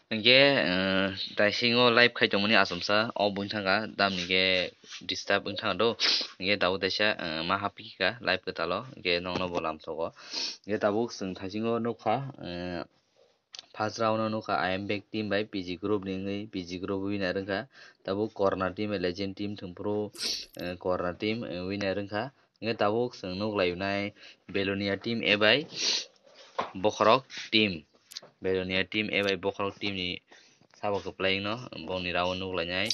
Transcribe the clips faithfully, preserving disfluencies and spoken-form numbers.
Hingke, eh, taisingo live khai tongmani achomsa, o buini thangka, tamni ke disturb wng thangdo. Hingke tabuk teisa, eh, ma hapikha live kwtalo, hingke nongno bo lamsogo. Hingke tabuk chwng taisingo nukha, eh, first round o nukha I am back team bai P G group ni wngwi P G group winner wngkha. Tabuk Corona team bai Legend team thwngphuru, eh, Corona team, eh, winner wngkha. Hingke tabuk chwng nuk lainai Belonia team ebai Bokhorok team. Belonia team ebai Bokhorok team ni sabo kwplai no bongni round nuk lainai.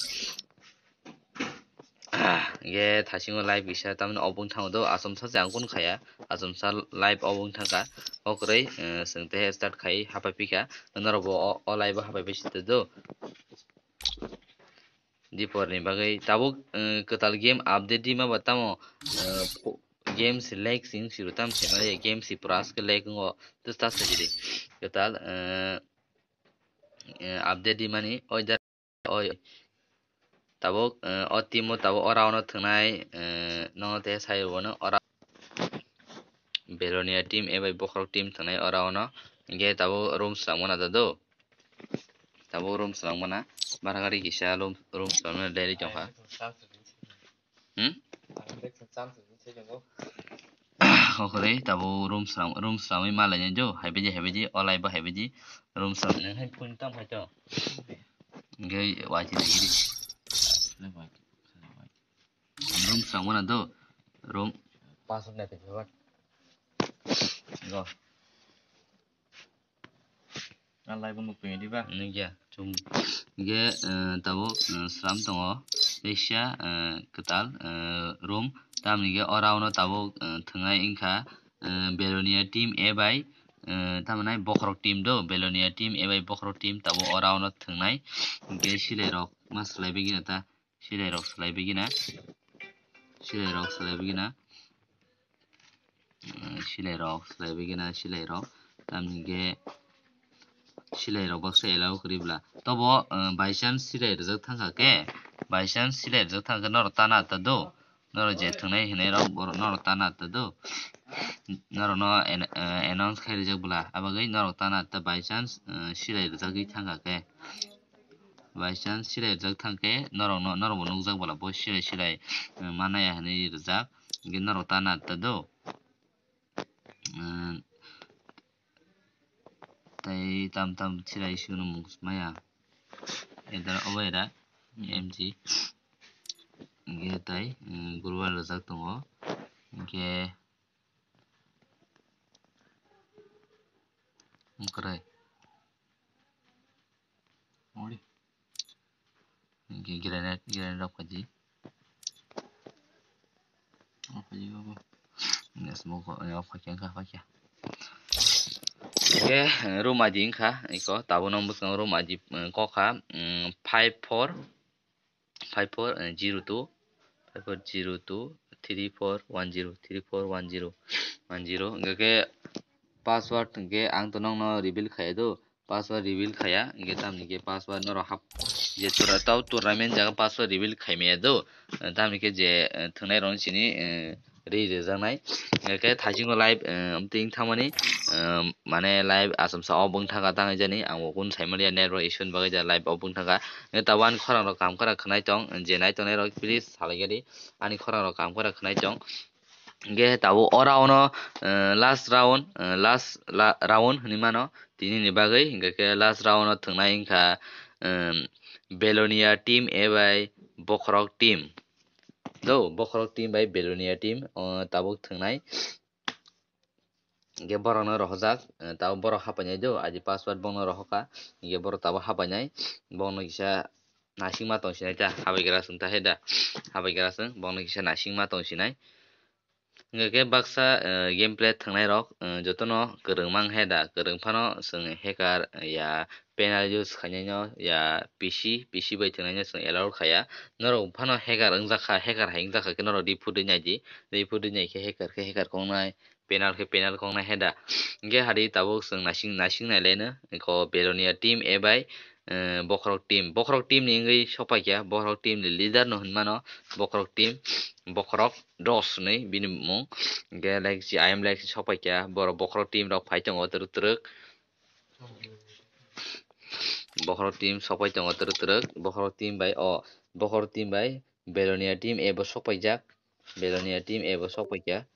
Hingke thasingo live kisa tamni obo wng thango do, achomsa se ang kunu khaya, achomsa live obo wng thangkha. O kwrwi, eh, chwng tehe start khai hapai phikha, norok bo o, o live o hapai bai site do. Dipor ni bagwi tabuk, eh, kwtal game update di ma ba tamo, eh, pho-, game si lag sing siro tam se ma game si pura aske lag ngo, just ta sajidi kwtal, eh, eh, update di mani oi da oi. Tabuk, eh, o team o tabuk o round o thwngnai, eh, no te sai bo no o ra-, Belonia team ebai Bokhorok team thwngnai o round o. Hingke tabuk room swnam gana da do. Tabuk room swnam gana. Bara gari kisa room, room swnam gana daily tongkha. Hmm? Okhoroi tabuk room swnam, room swnamwi ma lainai do. Haibaidi, haibaidi, o live bo haibaidi room swnam. Nang hai phone tam hai to. Hingke waiti nai giri. Room swnam gana do. Room. Password nai tongkha. Go. Nukya, chum. Hingke, eh, tabuk, eh, sram tongo. Teisa, eh, kwtal, eh, room. Tamni hingke o round o tabuk, eh, thwngnai wngkha, eh, Belonia team ebai, eh, tamni Bokhorok team do. Belonia team ebai Bokhorok team tabuk o round o thwngnai. Hingke silai rok ma swlai bai gina ta. Silai rok swlai bai gina. Silai rok swlai bai gina. Eh, silai rok swlai bai gina, silai rok. Tamni hingke silai rok baksa allow kwrwi bwla. Tobo, eh, by chance silai rijak thangkha khe, by chance silai rijak thangkha khe norok tana ta do. Norok je thwngnai hinai rok borok norok tana ta do. Norok no an-, eh, announce khai rijak bwla. Abagwi norok tana ta by chance, eh, silai rijagwi thangkha khe. By chance silai rijak thang khe norok no, norok bo nukjak bwla bo silai silai, eh, manaya hinwi rijak. Hingke norok tana ta do. Eh, tei tam tam silai sino mung maya. Edar obo era M G. Hingke tai, eh, global rijak tongo. Hingke, wngkrai. Ori. Hingke granite, granite rok phaji. O phaji obo. Hingke smoke, o phaikya, wngkha phaikya. Hingke, eh, room I D wngkha, iko tabuk no bwskango room I D, eh, kokha, mm, five four, five four, eh, zero two, five four zero two, three four one zero, three four one zero, one zero. Hingke khe password hingke ang to nongno reveal khaiya do, password reveal khaiya, hingke tamni khe password norok hap, je tura tau tournament jaga password reveal khaimaya do, eh, tamni khe je, eh, thwngnai rokni sini, eh, ri rijaknai. Hingke thasingo live, eh, amtwi wng thangmani, eh, mane live achomsa o bwng thangkha tangwi jani, ang bo kunu saimaliya network issue ni bagwi ja live o bwng thangkha. Hingke tabuk ani khorang rok kaham khara khwnai tong, je nai tongnai rok please salai gari ani khorang rok kaham khara khwnai tong. Hingke tabuk o round o, eh, last round, eh, last la-, round hinwi mano tini ni bagwi, hingke khe last round o thwngnai wngkha, em, Belonia team ebai Bokhorok team. Do, Bokhorok team bai Belonia team, o, tabuk thwngnai. Hingke borokno rohorjak, eh, tabuk borok hapainai do, I D password bono rohorkha, hingke borok tabuk hapainai, bono kisa nasingma tong sinai ta, habaigra chwng ta he da, habaigra chwng, bono kisa nasingma tong sinai. Hingke khe baksa, eh, gameplay thwngnai rok, eh, jotono kwrwng mang he da, kwrwng phano chwng hacker ya panel use khainai no ya P C, P C bai thwngnaino chwng allow khaiya. Norok phano hacker wngjakha, hacker hai wngjakha khe norok report rwi naidi, report rwi nai khe hacker khe hacker kongnai, penal khe penal kongnai he da. Hingke hari tabuk chwng nasing, nasing nailaino, eko Belonia team ebai, eh, Bokhorok team. Bokhorok team ni wngwi sokpaikha, Bokhorok team ni leader no hinmano, Bokhorok team, Bokhorok dos hinwi bini bumung. Hingke like si, I am like si sokpaikha, borok Bokhorok team rok phai tongo twrwk twrwk. Bokhorok team sokpai tongo twrwk twrwk. Bokhorok team bai o, Bokhorok team bai Belonia team A bo sokpaijak. Belonia team A bo sokpaikha.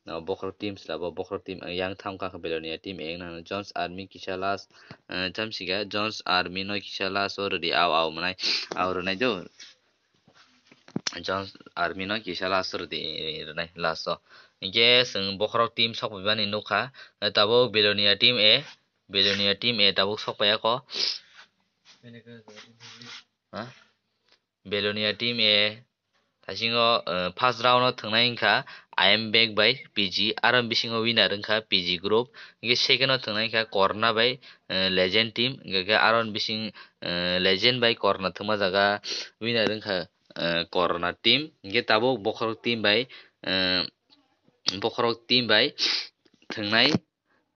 No, Bokhorok team sla bo, Bokhorok team yang tham kha Belonia team A wngna Jones Army kisa last, eh, chamsiga Jones Army no kisa last o rwdi, au, au mwnai, au rwnai do. Jones Army no kisa last rwdi, rwnai last o. Hinkhe chwng Bokhorok team sokpaibani nukha, eh, tabuk Belonia team A, Belonia team A tabuk sokpaiya kho. Ha? Belonia team A thaisingo, eh, first round o thwngnai wngkha I am back bai P G, aro bisingo winner wngkha P G group. Hinkhe second o thwngnai wngkha Corona bai, eh, Legend team, hinkhe aro bising, eh, Legend bai Corona thwngma jaga winner wngkha, eh, Corona team. Hinkhe tabuk Bokhorok team bai, eh, Bokhorok team bai thwngnai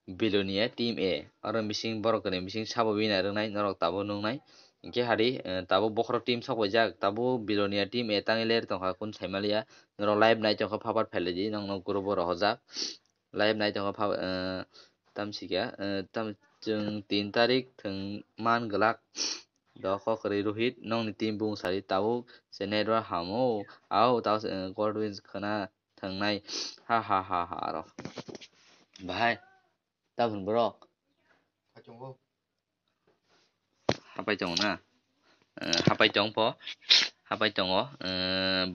Belonia team A. Aro bising borok ni bising sabo winner wngnai norok tabuk nuknai. Hinkhe hadi, eh, tabuk Bokhorok team sokpaijak, tabuk Belonia team A tangwi ler tongkha, kun saimaliya. Norok live nai tongkha, phapat phailai di, nokno group o rohorjak. Live nai tongkha, pha-, eh, tamsika, eh, tam, chwng tin tarik thwng man glak. Dokhok kwrwi Rohit, nokni team bung sari tabuk se network hamo, au, tau se, eh, Godwin khwna thangnai. Ha, ha, ha, ha, aro. Bahai, tabun borok. Hapai tongo na? Eh, hapai tong pho. Hapai tongo. Eh,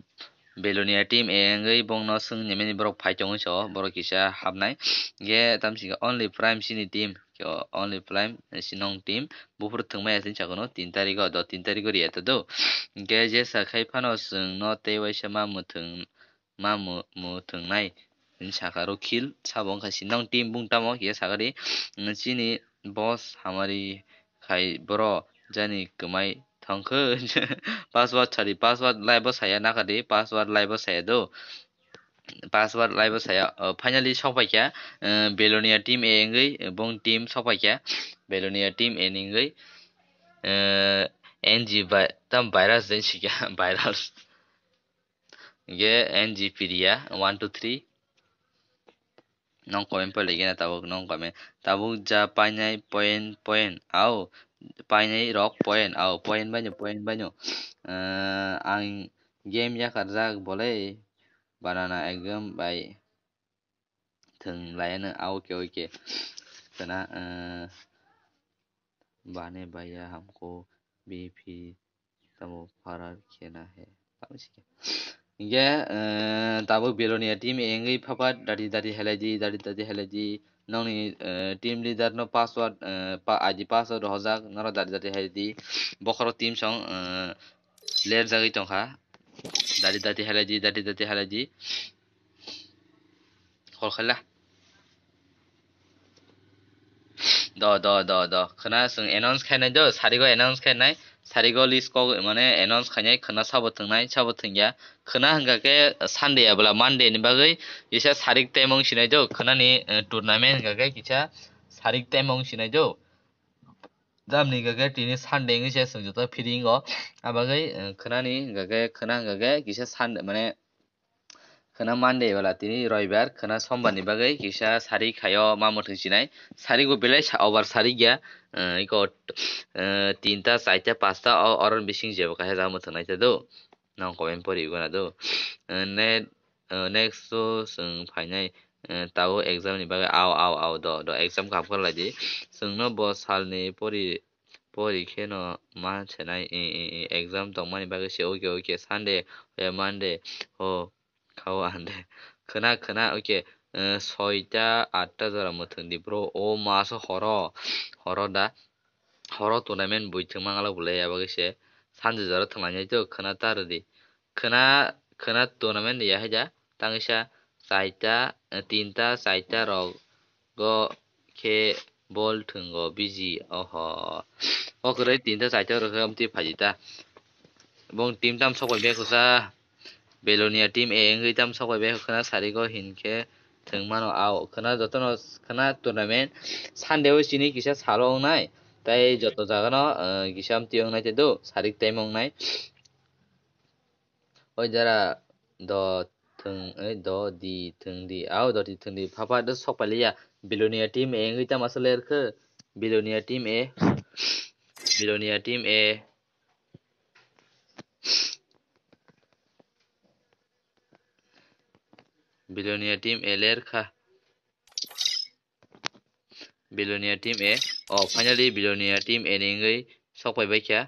Belonia team A wngwi bongno swng nimani borok phai tongwi so, borok kisa hapnai. Ge tamsika only prime sini team. Khe o only prime, eh, sinong team. Buphuru thwngmaya sini sakono tin tarikh o, do tin tarikh o riya to do. Ge jesa khai phano swngno tei waisa ma mwthwng ma mu-, mwthwngnai, hwnwi sakha Rukhil. Sabo wngkha sinong team bung tamo khe sakha di, mm, chini boss hamari khai boro jani kwmai thangkhe. Password sadi, password live o saya nakha di, password live o saya do. Password live o saya, o, finally sokpaikha, eh, Belonia team A wngwi, eh, bong team sokpaikha, Belonia team A ni wngwi, eh, N G vi-, tam virus den sikha, virus. Ge N G P D ya, one, two, three. Nong comment pore lagi na tabuk, nong comment. Tabuk ja painai point, point. Au, painai rok point. Au, point baino, point baino. Eh, ang game yakarjak bolai. Banana exam bai. Thwng laiano, ah, okay, okay. Khwna, eh, bane baya hamko B P tamo farar khena he. Tamo sike. Hinkhe, eh, tabuk Belonia team A wngwi phapat dati dati helai di, dati dati helai di. Nokni, eh, team leader no password, eh, pa-, I D password rohorjak, norok dati dati helai di. Bokhorok team song, eh, ler jagwi tongkha. Dati dati helai di, dati dati helai di. Hol khaila. Do, do, do, do. Khwna chwng announce khainai do, sarigo announce khainai. Sarigo list kok mane announce khainai, khwna sabo thwngnai, sabo thwngya. Khwna hwnkha khe Sunday abla Monday ni bagwi kisa sarik time wng sinai do. Khwnani, eh, tournament hwnkha khe kisa sarik time wng sinai do. Tamni hwnkha khe tini Sunday wngwi se chwng joto free wngo. Abagwi, eh, khwnani hwnkha khe, khwna hwnkha khe kisa Sunday mane khwna Monday bala tini Roibar, khwna Sombar ni bagwi kisa sarik khaio ma mwthwng sinai. Sarik bo belai sa-, over sarik ya. Eh, iko, eh, tinta, chaita, pasta o, oroni bising jebo kaisa ja mwthwng nai ta do. Nang comment pori gana do. Eh, ne, eh, next o chwng phainai, eh, tabuk exam ni bagwi, au, au, au, do, do, exam kaham khe lai di. Chwngno bo salni pori, pori kheno ma senai, i, i, i, exam tongmani bagwi se, okay, okay, Sunday, eh, Monday, oh, khao ande. Khwna, khwna, okay, eh, soita, atta jora mwthwng di, bro, o maso horo, horo da, horo tournament bui thwngma ngalak bolai, abagwi se, sanje jora thwnglainai to, khwna ta rwdi. Khwna, khwna tournament ya haida, tangisa, chaita, eh, tinta, chaita rok, go khe bol thwngo biji, oho. O kwrwi tinta chaita rok khe amtwi phaidi ta. Bong team tam sokbai bek kwsa. Belonia team A wngwi tam sokbai bek khwna sarigo hinkhe thwng mano au. Khwna jotono khwna tournament Sunday o chini kisa salo wngnai. Tai joto jagano, eh, kisa amtwi wngnai te do, sarik time wngnai. Oi jara do thwng, eh, do di thwng di. Au do di thwng di. Phapha do sokpaliya. Belonia team A wngwi tamo aswk ler khe. Billionaire team A. Billionaire team A. Billionaire team A ler kha. Billionaire team A. Oh, finally Billionaire team A ni wngwi sok pai bai kha.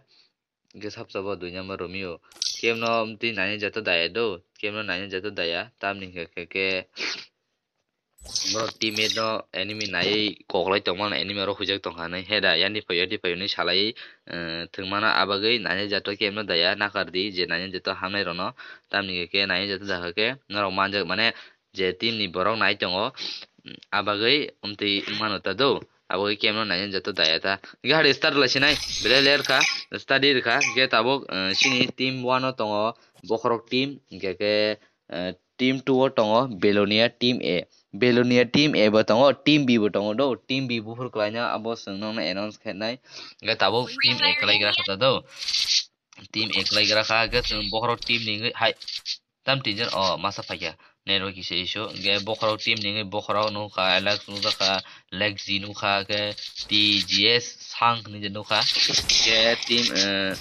Hwnkhe sabsa bo dui number Romeo. Kemno twi nani jato daya do. Kemno nani jato daya. Tamni hwnkhe khe, khe borok teammate no enemy naiwi koklai tongmano, enemy rok huijak tongkha hinwi. Heda, yandi phaio, yandi phaio hinwi salaiwi, eh, thwngmano, abagwi nani jato kemno daya. Nakardi je nani jato hamnai rokno. Tamni hwnkhe khe nani jato dakha khe norok manjak, mane, je team ni borok nai tongo, abagwi umtwi wngmano ta do, abagwi kemno naina jato daya ta. Hwnkhe hari start lai sinai, belai ler kha, study rwkha, hwnkhe tabuk, eh, chini team one o tongo Bokhorok team, hwnkhe khe, eh, team two o tongo Belonia team A. Belonia team A bo tongo, team B bo tongo do, team B buphur kwlaino abo chwng nokno announce khainai, hwnkhe tabuk team A kwlaigra kha ta do. Team A kwlaigra kha, hwnkhe chwng Bokhorok team ni wngwi hai tam tinjon, o masa phaikha. Network kisa issue, hwnkhe Bokhorok team ni wngwi Bokhorok nukha, Alex nukjakha, Lexi nukha, hwnkhe T G S Sang hinwi je nukha. Hwnkhe team, eh,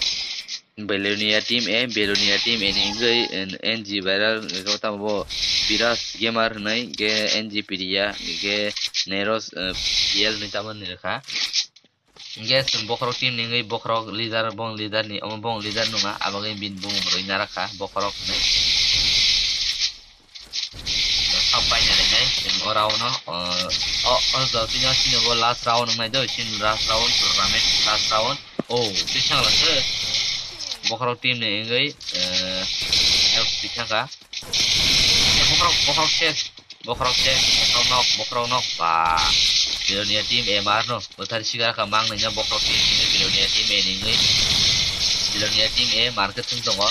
Belonia team A, Belonia team A ni wngwi, eh, N G Viral, hwnkhe tamo bo Piras Gamer hinwi, hwnkhe N G Piria, hwnkhe Neros, eh, P L hinwi tamo ni rwkha. Hwnkhe chwng Bokhorok team ni wngwi Bokhorok leader, bong leader ni, omo bong leader nungya, abagwi bini bumung rwi narakha Bokhorok hinwi. Kha paina lainai chwng o round no, o, o, o jotino chini bo last round wngnai do, chini last round tournament, last round. O, twi sangla se. Bokhorok team ni wngwi, eh, twi sangkha. Bokhorok, bokhorok ses. Bokhorok se, bokhorok nok, bokhorok nok, ba. Belonia team A mar no, buthar sikar kha mang nanya Bokhorok team ni, Belonia team A ni wngwi. Belonia team A mar khe thung tongo.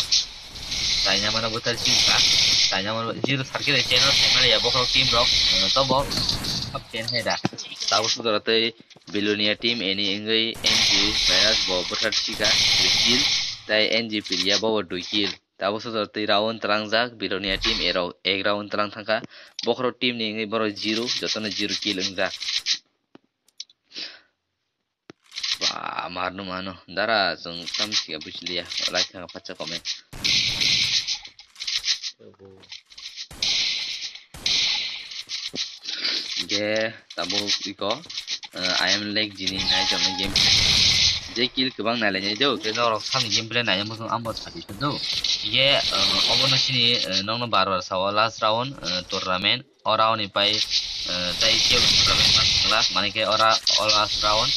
Taina mano buthar sikar kha. Taina mano zero circle channel se mani ya Bokhorok team rok, eh, tobo. Top ten hai da. Tabo sudara tei Belonia team A ni wngwi N G Virus bo buthar sikar dui kill. Tai N G Piria bo bo dui kill. Tabuk sojor twi round twlangjak, Belonia team A rok ek round twlang thangkha. Bokhorok team ni wngwi borok zero, jotono zero kill wngjak. Ba, marno mano. Dara, chwng tam siya buchiliya. Like thangkha phatsa comment. Ge tabuk iko, eh, I am Lexi ni nai tongni game. Je kill kwbang nai lainai do, khe norok samni gameplay naina muchung ambo sadi do. Ge, eh, obono chini, eh, nokno bar bar sao last round, eh, tournament. O round ni pai, eh, tai kebo tournament ma swnglak, mane khe ora, o last round.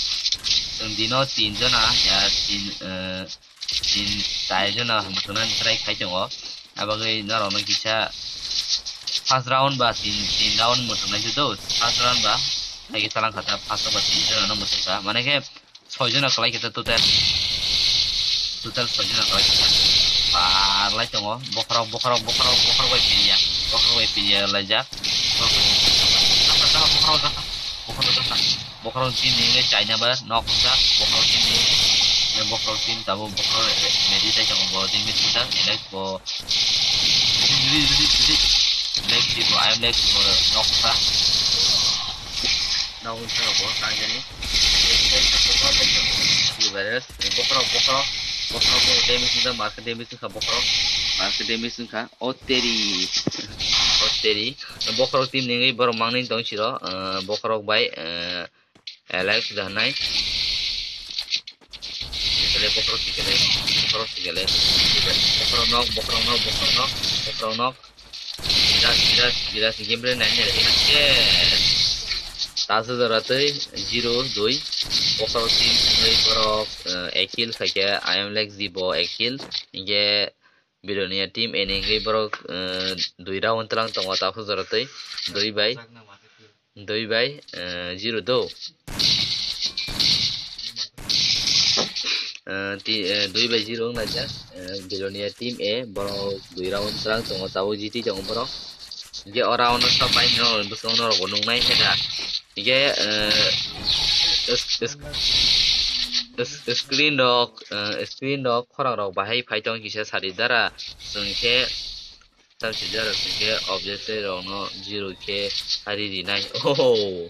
Chwng dino tin jona, ya, tin, eh, Tin, char jona muthungna try khai tongo. Abagwi norokno kisa first round ba tin, tin round muthungnai se do. First round ba hai khe talang kha ta, first round ba tin jona no muthungkha. Mane khe soi jona kwlai khe ta total. Total soi jona kwlai khe ta. Par lai tongo. Bokhorok, bokhorok, bokhorok, bokhorok bai piya. Bokhorok bai piya laijak. Bokhorok, bokhorok, bokhorok. Bokhorok team ni wngwi chaina ba nok wngkha, bokhorok team ni, eh, bokhorok team tabuk bokhorok ready tai tongo, bo team ni sundang, Alex bo, ready, ready, ready, ready. Alex si bo, I am Alex bo nok wngkha. Nok wngkha bo, tang jani. Bokhorok, bokhorok, bokhorok bo damage wngkha, market damage wngkha bokhorok, market damage wngkha. O teri. O teri. Bokhorok team ni wngwi borok mangni tong siro, eh, bokhorok bai, eh, Alex da nai. Sikele bokhorok sikele, bokhorok sikele. Bokhorok nok, bokhorok nok, bokhorok nok, bokhorok nok. Biras, biras, biras ni game play nai nai. Yes. Tasu jora tei zero dui. Bokhorok team wngwi borok, eh, ekil khaikhe, I am Lexi bo ekil. Hingkhe Belonia team A ni wngwi borok, eh, dui round twlang tongo takhuk jora tei dui bai, dui bai, eh, zero do. Eh, ti-, eh, dui bai zero wng laijak, eh, Belonia team A borok dui round twlang tongo, tabuk G T tongo borok. Hingke o round o sa pai no bwskango norok bo nuknai khe da. Hingke, eh, s-, s-, s-, screen rok, eh, screen rok khorang rok bahai phai tong kisa sari dara, chwng khe tam si dara chwng khe object tei rok no zero khe hari rinai. Oh,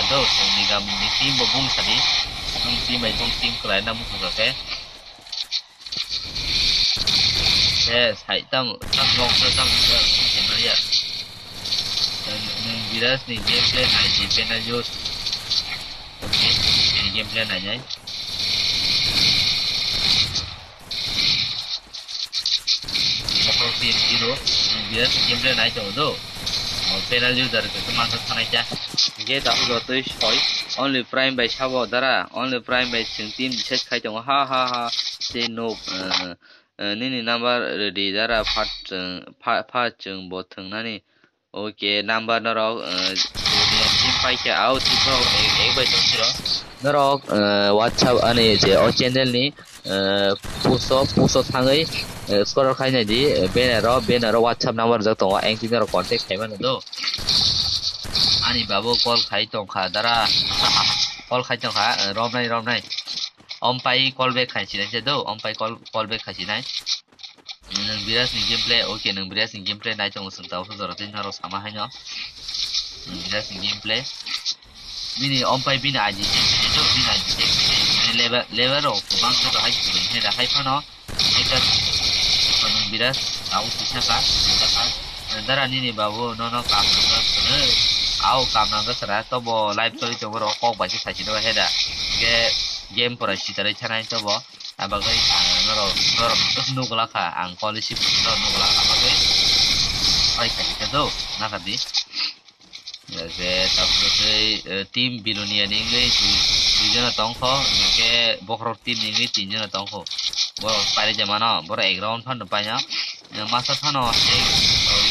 sa do, chwng ni gam ni team bo bung sa di. Bung team bai bung team kwlai na muchung kha khe. Eh, sai tam, tam nok sa tam sa, sa, sa, ya. Nung Viraj ni gameplay nai di, penal use. Okay, ni gameplay nai nai. Motor team zero, nung Viraj ni gameplay nai tongo do. Oh, penal user ke teman sa thanai cha. Ke tabuk jotoi soi. Only Prime bai sabo dara. Only Prime bai chwng team research khai tongo. Ha ha ha. Se nuk, eh, eh, nini number ready dara phat chwng, pha, pha chwng bo thwngnani. Okay, number norok, eh, team pai khe out, team rok ek, ek bai tong siro. Norok, eh, WhatsApp ani je o channel ni, eh, post o, post o thangwi, eh, scroll khai nai di, eh, banner o, banner o WhatsApp number jak tongo, ang twi norok contact khai mano do. Ani babu call khai tongkha, dara, call khai tongkha, eh, romnai, romnai. Ompai call back khai sinai se do, ompai call, call back khai sinai. Nwng Biras ni gameplay, okay, nwng Biras ni gameplay nai tongo, chwng tabuk jora twi norok sama haino. Nwng Biras ni gameplay. Bini ompai bini I D check khai do, bini I D check khai do. Bini level, level rok bangsa rok hai kwrwi hai da hai phano. Haikhe nwng Biras tabuk kisa kha, kisa kha. Dara nini babu nono kam nangkha kwrwi. Au kam nangkha kwrwi, tobo live choli tongo rok kok bai se sai sino hai da. Hingke game pora sitarwi thanai tobo. Abagwi ang norok, norok nukla kha, ang college si norok nukla kha, abagwi pai kha khe do, nakha di. Je tabuk tei, eh, team Bilonia ni wngwi dui, dui jona tongkho, hingke bokhorok team ni wngwi tin jona tongkho. Borok pairija mano, borok ek round phano paina. Eh, masa phano hai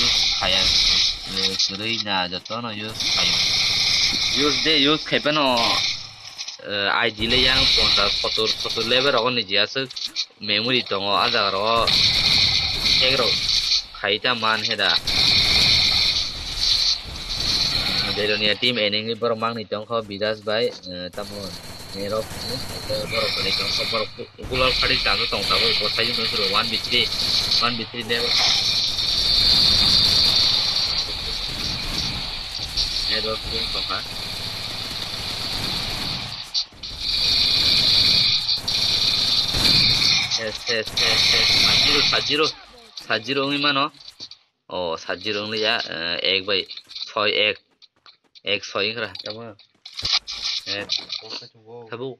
use khaya, eh, kwrwi na jotono use khayo. Use de, use khai phano, eh, I D le yang ponchas, sottor, sottor level rogo niji aswk memory tongo, ah jaga rogo hack rok khai ta man he da. Belonia team enemy borok mangni tongkho, Bidas bai, eh, tamo nerok, borok kwrwi tongkho, borok Gulal pari chama tong tabuk, bo sai jwngo suru one B three, one B three level. Level three tongkha. Yes, yes, yes, yes. Sajiro, sajiro, sajiro wngwi mano. O, sajiro wngya, eh, ek bai soi ek, ek soi wngkha, tamo. Eh, tabuk.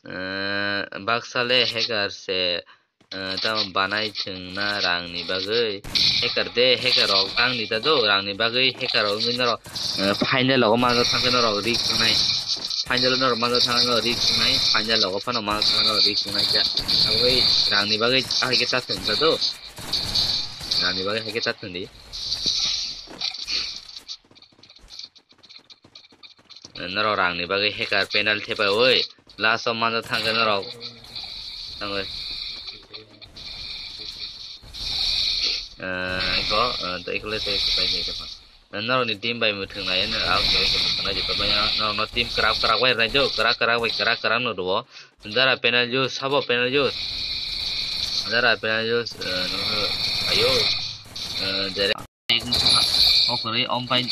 Eh, baksa le hacker se, eh, tamo banai chwngna rangni bagwi. Hacker de, hacker rok tangni ta do, rangni bagwi hacker rok wngwi norok, eh, final logo manjak thangkhe norok risk wngnai. Final norok manjak thangkhe norok risk wngnai, final logo phano manjak thangkhe norok risk wngnai khe. Aboni rangni bagwi ahai khe ta thwng ta do. Rangni bagwi hai khe ta thwng di. Norok rangni bagwi hacker panel thepai oi. Last o manjak thangkhe norok. Thangwi. Eh, iko, eh, to iko le to iko pai ni iko. Norok ni team bai mwthwng nai, norok ni team kwrak kwrak bai rwjak, kwrak kwrak bai kwrak kwrak no rwo. Dara panel use, sabo panel use. Dara panel use, eh, no, ayo. Eh, jere. Okoroi, om pai,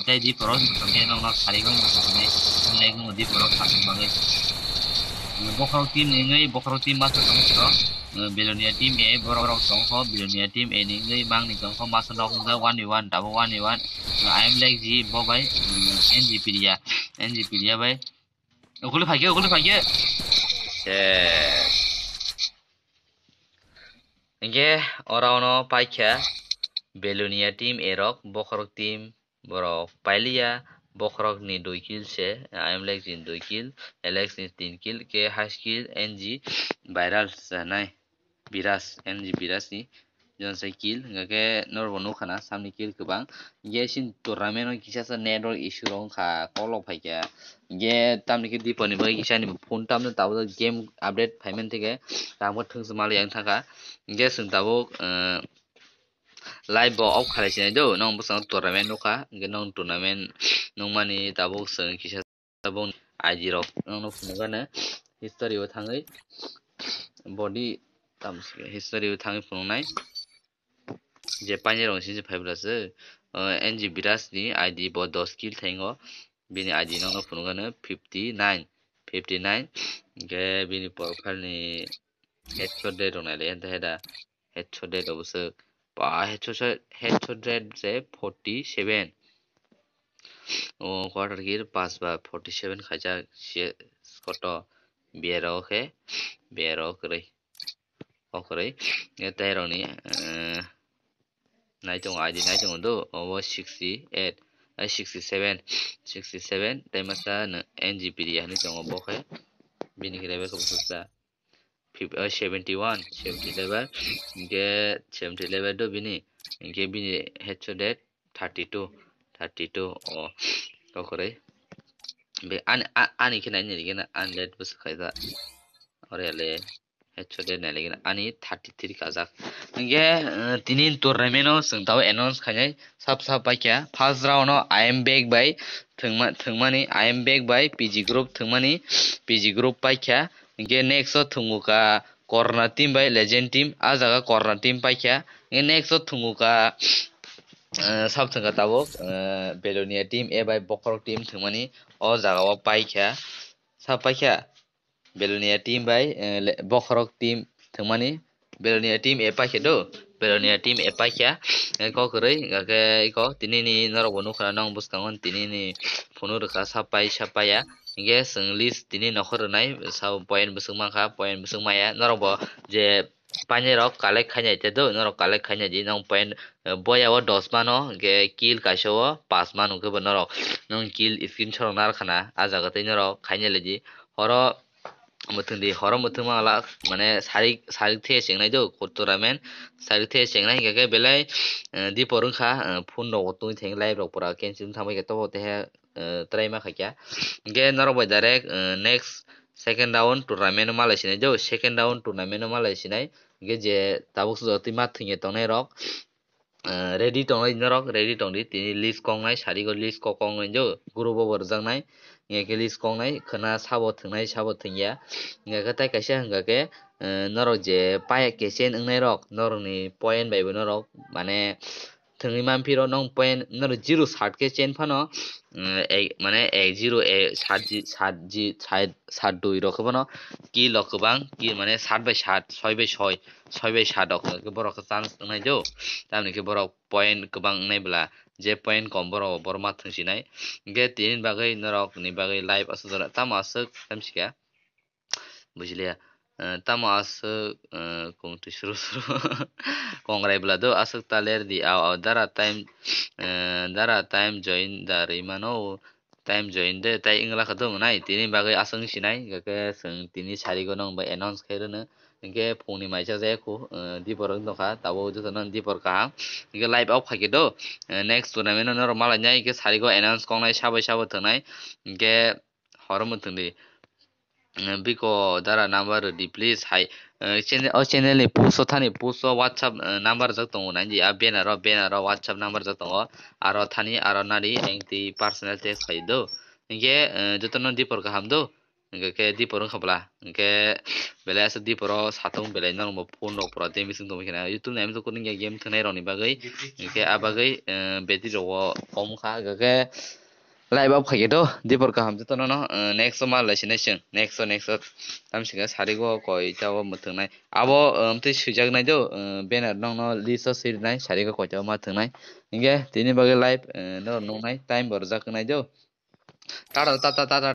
tei di poro, tongke nokno sari gong, tongke, leg no di poro, thasing bagwi. Bokhorok team ni wngwi, bokhorok team master tong siro. Eh, Belonia team A, borok rok tongkho, Belonia team A ni wngwi, mangni tongkho, master rok wngjak one v one, tabuk one v one. Eh, I am leg G, bo bai, mm, N G P dia, N G P dia bai. Ukuli phaikhe, ukuli phaikhe. Yes. Hingke ora ono paikha Belonia team A rok, bokhorok team borok pailiya, bokhorok ni dui kill se, I am leg ni dui kill, Alex ni tin kill, ke high kill, N G viral sanai. Biras, N G Biras ni jonsai kill, hingke norok bo nukha na, samni kill kwbang. Hingke chini tournament o kisa sa network issue rok wngkha, kok lok phaikha. Hingke tamni khe Dipo ni bagwi kisa ni phone tamno tabuk game update phaimani thike, tamo thwngsa mali yang thangkha. Hingke chwng tabuk, eh, live bo off khalai sinai do, nong bwskango tournament nukha, hingke nong tournament nukmani tabuk chwng kisa. Tabuk I D rok nokno phunukgano history o thangwi body tam history o thangwi phunuknai je painai rok sini phai bwlasa, o, N G Biras ni I D bo dos kill thango, bini I D nokno phunukgano fifty nine, fifty nine, hingke bini profile ni headshot rok nailai anta heda. Headshot rate obo se. Ba, headshot, headshot rate se forty seven. O quarter kill pass ba forty seven khaijak se koto bero khe, bero kwrwi. O kwrwi. E tei rokni, eh, naitongo, I D naitongo do, obo sixty eight. eh, sixty seven, sixty seven, tei masa no N G P D hinwi tongo bo khe, bini khe level khe bwswk sa fif-, eh, seventy one, seventy level, hinkhe seventy level do bini, hinkhe bini headshot rate thirty two, thirty two o kokrwi. Be ani, a-, ani khe naini rwgena ani late bwswk khaijak. Ore le headshot de nailigena ani thirty three kajak. Hinkhe, eh, tini tournament o chwng tabuk announce khainai sab sab paikha. First round o I M Back bai thwngma-, thwngmani, I M Back bai P G group thwngmani, P G group paikha. Hinkhe next o thwngkha Corona team bai Legend team, a jaga Corona team paikha. Hinkhe next o thwngkha, eh, sab thwngkha tabuk, eh, Belonia team A bai Bokhorok team thwngmani o jaga o paikha. Sab paikha. Belonia team bai, eh, le-, Bokhorok team thwngmani. Belonia team A paikha do. Belonia team A paikha. Eh, kok kwrwi, hingkhe iko tinini norok bo nukha, nong bwskango tinini phunuk rwkha, sapai, sapaiya. Hingkhe chwng list tini nokhor rwnai, sabo point bwswk mankha, point bwswk maya. Norok bo je painai rok collect khainai te do, norok collect khainai di, nong point, eh, boya o dos mano, hingkhe kill kaisa o pass mano, hingkhe bo norok nong kill screenshot rok narwkha na, a jaga tei norok khainai lai di. Horo mwthwng di, horo mwthwng ma la, mane sarik, sarik the chengnai do, tournament sarik the chengnai, hingkhe belai, eh, dipor wngkha, eh, phone rok twi theng live rok pura cancel wng thangbai khe tobo tehe, eh, try ma khaikha. Hingkhe norok bai direct, eh, next second round tournament o malai sinai do, second round tournament o malai sinai. Hingkhe je tabuk sujak twi ma thwngya tongnai rok, eh, ready tongnai norok, ready tongdi, tini list koknai, sarigo list kok koknai do, group o bo rwjaknai, hingkhe list koknai, khwna sabo thwngnai, sabo thwngya. Hingkhe tai kaisa hingkha khe, eh, norok je paya kesen wngnai rok, norokni point bai bo norok, mane, thwngwi manphiro nong point noro zero sat khe chen phano, mm, ek, mane ek zero, eh, sat ji, sat ji, sat, sat dui rok khe bono kill rok kwbang, kill mane sat bai sat, soi bai soi, soi bai sat rok khe borok khe chance wngnai do, tamni khe borok point kwbang wngnai bwla, je point kom borok bo borok ma thwngsinai. Hingkhe tini bagwi norok ni bagwi live aswk jora tamo aswk tamsi kha. Bujiliya. Eh, tamo aswk, eh, kung twi suru suru. Kongrai bwla do aswk ta ler di. Aw, aw, dara time, eh, dara time join da rwi mano. Time join de tai wngla kha do mwnai. Tini bagwi aswk wng sinai. Hingkhe chwng tini sarigo nong bai announce khai rwno. Hingkhe phungni maisa jaya khu, eh, dipor wng tongkha. Tabuk jotono dipor kaham. Hingkhe live off khai khe do. Eh, next tournament no norok malai nai. Hingkhe sarigo announce kongnai sabo sabo thwngnai. Hingkhe horo mwthwng di. Eh, biko dara number rwdi please hai. Eh, channel, o channel ni post o thani post o WhatsApp, eh, number jak tongo nai di, a banner o, banner o WhatsApp number jak tongo. Aro thani aro nari ang twi personal text khai do. Hingkhe, eh, jotono dipor kaham do. Hingkhe khe dipor wngkha bwla. Hingkhe belai aswk dipor o satung belai norok bo phone rok pura tei bising tongwi khna. YouTube naimani khe game thwngnai rokni bagwi. Hingkhe a bagwi, eh, battery rok bo kom wngkha. Hingkhe khe live up khaikhe do, dipor kaham jotono no, eh, next o ma lai sinai chwng, next o, next o, tamsika sarigo koita o mwthwngnai. Abo, eh, amtwi swijaknai do, eh, banner nokno list o swirwnai, sarigo koita o ma thwngnai. Hingkhe tini bagwi live, eh, no nuknai, time bo rwjaknai do. Tata, tata, tata.